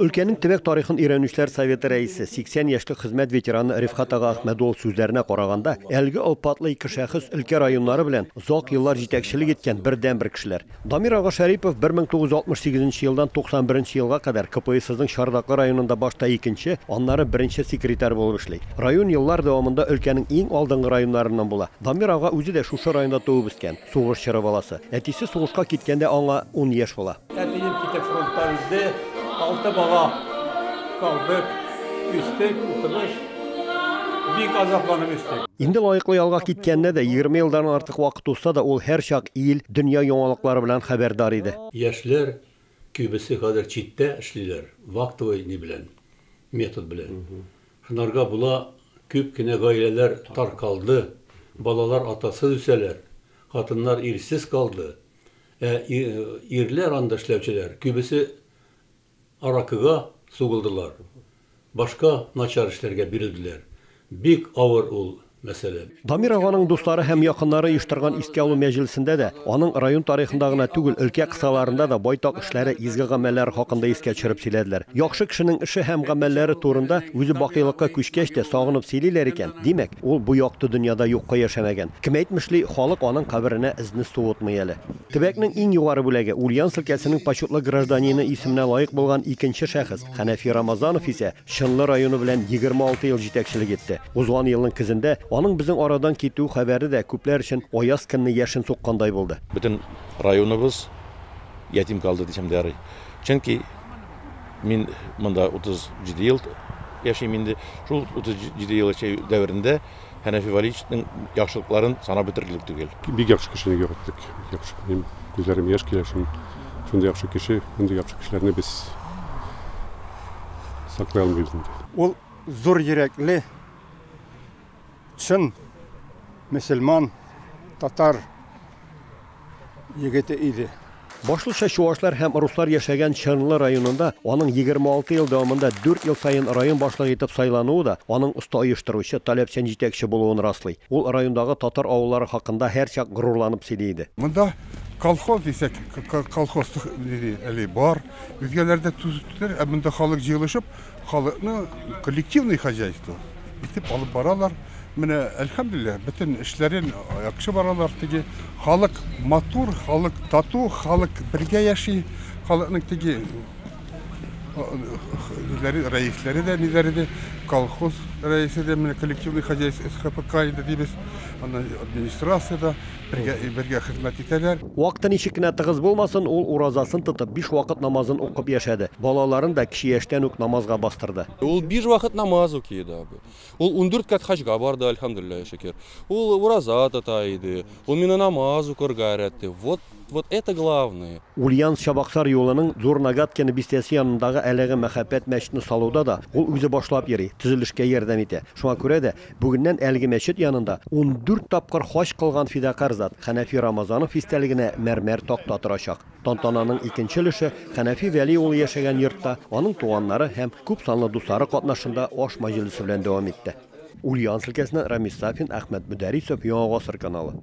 Өлкәнең төбәк тарихын өйрәнүчеләр советы рәисе, 80 яшьлек хезмәт ветераны Рифхат ага Әхмәдуллов сүзләренә караганда, әлеге олпатлы ике шәхес өлкә районнары белән озак еллар җитәкчелек иткән бердәнбер кешеләр. Дамир ага Шәрипов 1968 елдан 91 елга кадәр КПССның Чардаклы районында башта икенче, аннары беренче секретарь булып эшли. Район еллар дәвамында өлкәнең иң алдынгы районнарыннан була. Дамир ага үзе дә шушы районда туып үскән, сугыш чоры баласы. Әтисе сугышка киткәндә аңа 10 яшь була. Әтием китеп фронтта үлде, 6 бала калдык, үстек, укыдык, бик азапланып үстек. Инде лаеклы ялга киткәненә дә 20 елдан артык вакыт узса да, ул һәрчак ил, дөнья яңалыклары белән хәбәрдар иде. Яшьләр күбесе хәзер читтә эшлиләр, вахтовый ни белән, метод белән. Шунарга була күп кенә гаиләләр таркалды, балалар атасыз үсәләр, хатыннар ирсез калды. Ә ирләр анда эшләүчеләр күбесе аракыга сугылдылар, башка начар эшләргә бирелделәр. Бик авыр ул мәсьәлә. Дамир аганың дуслары һәм якыннары оештырган искә алу мәҗлесендә дә аның район тарихында гына түгел, өлкә кысаларында да байтак эшләре, изге гамәлләре хакында искә төшереп сөйләделәр. Яхшы кешенең эше һәм гамәлләре турында үзе бакыйлыкка күчкәч тә сагынып сөйлиләр икән, димәк, ул бу якты дөньяда юкка яшәмәгән. Кем әйтмешли, халык аның каберенә эзне суытмый әле. Төбәкнең иң югары бүләге Ульяновск өлкәсенең почетлы гражданины исеменә лаек булган икенче шәхес Хәнәфи Рамазанов исә Чынлы районы белән 26 ел җитәкчелек итте. Узган елның көзендә аның безнең арадан китү хәбәре дә күпләр өчен аяз көнне яшен суккандай булды. Бөтен районыбыз ятим калды дисәм дә ярый. Чөнки мин монда 37 ел яшим инде. Шул 37 ел яшәү дәверендә Хәнәфи Валиевичның яхшылыкларын санап бетерерлек түгел. Бик яхшы кешене югалттык. Бик яхшы. Минем күзләрем яшь килә, шундый яхшы кеше, мондый яхшы кешеләрне без саклый алмыйбыз инде. Ул зур йөрәкле, чын мөселман, татар егете иде. Башлыча чуашлар һәм руслар яшәгән Чынлы районында аның 26 ел дәвамында 4 ел саен район башлыгы итеп сайлануы да аның оста оештыручы, таләпчән җитәкче булуын раслый. Ул райондагы татар авыллары хакында һәрчак горурланып сөйли иде. Монда колхоз дисәк, колхоз әле бар. Үзгәләрдә төзүләр, ә монда халык җыелышып, халыкны коллективный хозяйство итеп алып баралар. Менә, әлхәмдүлилләһ, бөтен эшләрен яхшы баралар. Теге халык матур, халык тату, халык бергә яши. Халыкның теге рәисләре дә, ниләре дә, колхоз рәисе дә, менә коллективный хозяйство СХПК инде дибез, аннан администрация да бергә хезмәт итәләр. Вакыты ничек кенә тыгыз булмасын, ул уразасын тотып, 5 вакыт намазын укып яшәде. Балаларын да кече яшьтән үк намазга бастырды. Ул 5 вакыт намаз укый иде, абый. Ул 14 кат хаҗга барды, альхамдулилла, шөкер. Ул ураза тота иде. Ул мине намаз укырга өйрәтте. Вот, вот это главное. Ульяновск Чабаксар юлының Зур Нагаткино бистәсе янындагы әлеге мәхәббәт мәчетен салуда да ул үзе башлап йөри, төзелешкә ярдәм итә. Шуңа күрә дә бүгеннән әлеге мәчет янында 14 тапкыр хаҗ кылган фидакарь зат Хәнәфи Рамазанов истәлегенә мәрмәр такта торачак. Тантананың икенче өлеше Хәнәфи Вәли улы яшәгән йортта аның туганнары һәм күп санлы дуслары катнашында аш мәҗлесе белән дәвам итте. Ульяновск өлкәсеннән Рамис Сафин, Әхмәт Мөдәрисов, Яңа Гасыр каналы.